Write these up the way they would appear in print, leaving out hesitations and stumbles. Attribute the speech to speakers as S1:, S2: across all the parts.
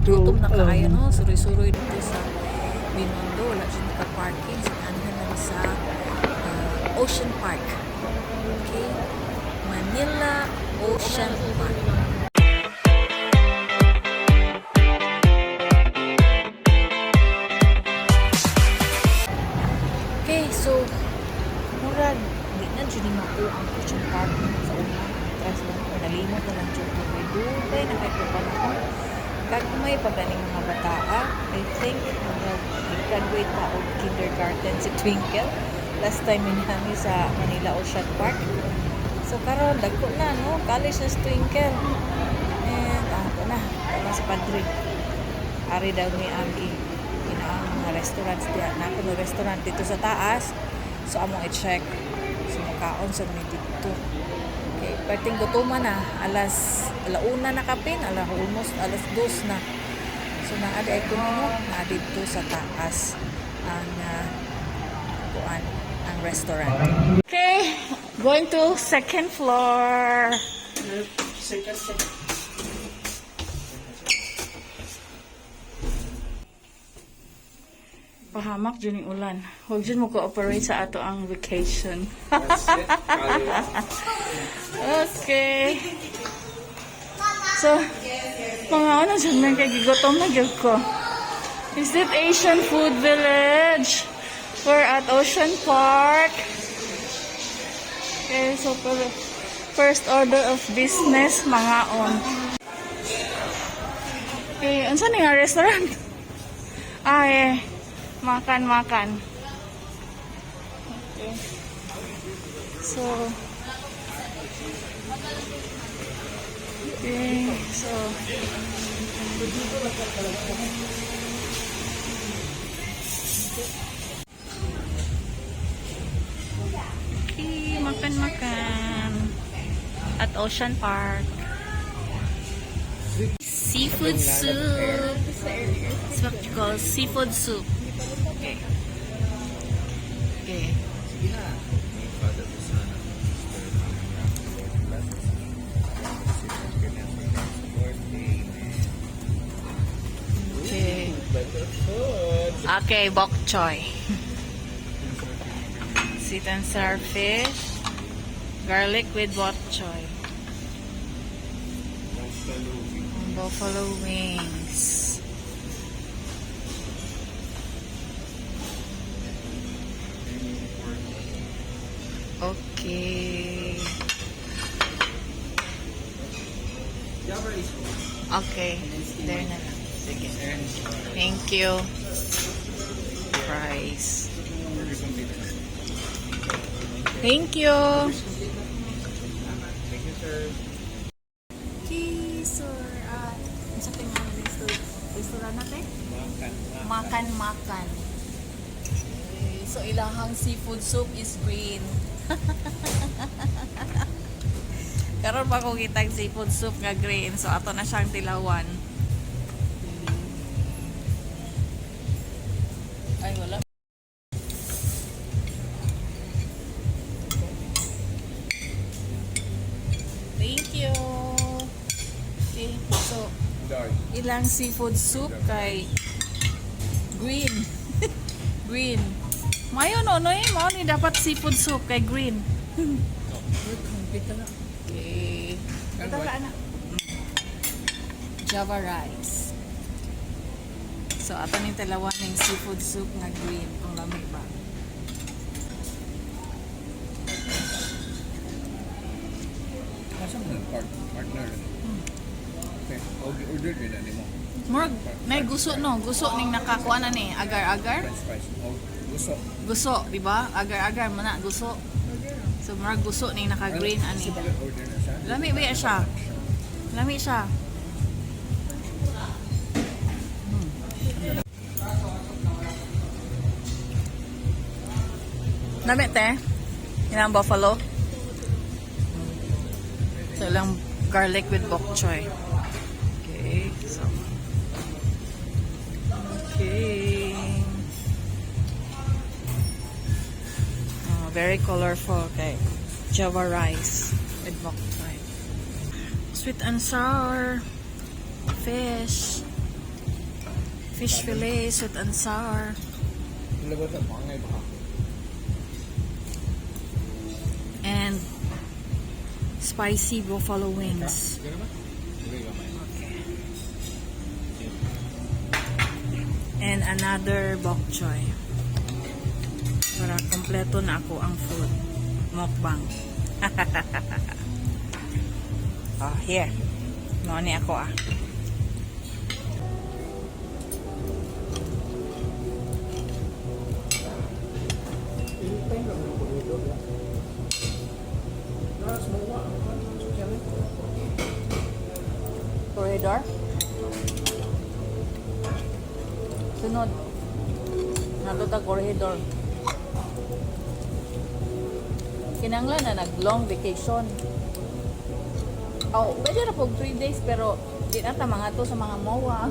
S1: Gutom na kaayo, no? Suroy-suroy dito sa Binondo. Wala siya naka-parking. So, anhan lang sa Ocean Park. Okay? Manila Ocean Park. Okay, so murag di na jud ni mao ang Ocean Park sa una. Tres lang ko nalimot na lang jud ko kay dugay na kay ko panahon. Gagmay pa ganing mga bataa. I think murag graduate pa og kindergarten si Twinkle. Last time minami sa Manila Ocean Park. So karon dagko na, no, college na si Twinkle. And ako na, tama si Padre. Ari daw ni Agi ang mga restaurants diha na kuno restaurant dito sa taas. So among i-check. So makaon sa mi dito. Okay, perting gutuman na, alas alauna na kapin, ala almost alas 2 na. So naa di ay kuno, no, naa dito sa taas ang kuan, ang restaurant. Okay, going to second floor. Pahamak dyan yung ulan. Huwag dyan mo cooperate sa ato ang vacation. Okay. So, mga ano dyan man kay gigutom na gyud ko. Is it Asian Food Village? We're at Ocean Park. Okay, so first order of business, mga on. Okay, unsa ni nga restaurant? Ay, makan, makan. Okay. So, okay, so, okay, makan, makan. At Ocean Park. Seafood soup. It's what you call seafood soup. Okay. Okay.
S2: Father, the Son, and the Spirit. Lord, bless us. Lord, amen.
S1: Okay.
S2: Better food.
S1: Okay, bok choy. Sweet and sour fish. Garlic with bok choy. Buffalo wings. Okay. Okay. There na lang. Sige. Thank you. Rice. Thank you.
S2: Thank you, sir.
S1: Okay, so, sa mga restaurant natin?
S2: Makan.
S1: Makan, makan. Okay, so ilahang seafood soup is green. Karon pa ko kitang seafood soup nga green. So ato na siyang tilawan. Ay, wala. Thank you. Okay, so
S2: Dark.
S1: Ilang seafood soup kay green. Green. Mayo no no eh, mao ni dapat seafood soup kay green. Okay. Ito ka na. Java rice. So ato ning talawan ning seafood soup nga green kung lami ba.
S2: Asa man ang partner? Okay. Order din na nimo.
S1: Murag nay guso no, guso ning nakakuha na ni agar-agar.
S2: French fries. Oh, gusto.
S1: Guso, di ba? Agar-agar man na guso. So murag guso ning naka-green ani.
S2: Kasi pala order na siya.
S1: Lami ba siya? Lami siya. Lami te. Yan ang buffalo. So ilang garlic with bok choy. Okay, so. Okay. Oh, very colorful. Okay. Java rice with bok choy. Sweet and sour fish. Fish fillet, sweet and sour.
S2: Sila ba ito? Bangay ba?
S1: And spicy buffalo wings.
S2: Ganun ba? Okay, gamay.
S1: Okay. And another bok choy. Para kompleto na ako ang food. Mukbang. Oh, here. Mao ni ako ah.
S2: Anytime lang ang corridor, ya. Nas, mawa ang kan.
S1: Corridor. Sunod. Nato ta corridor. Kinanglan na nag long vacation. Oh, pwede ra pog 3 days pero di na ta mga to sa mga MOA.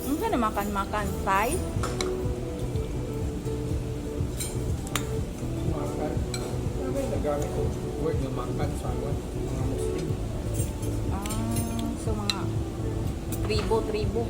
S1: Ano ka na makan-makan? Thai?
S2: Makan. Ano ba yung nagamit ko? Word nga makan sa awan. Mga Muslim.
S1: Ah, so mga tribo, tribo.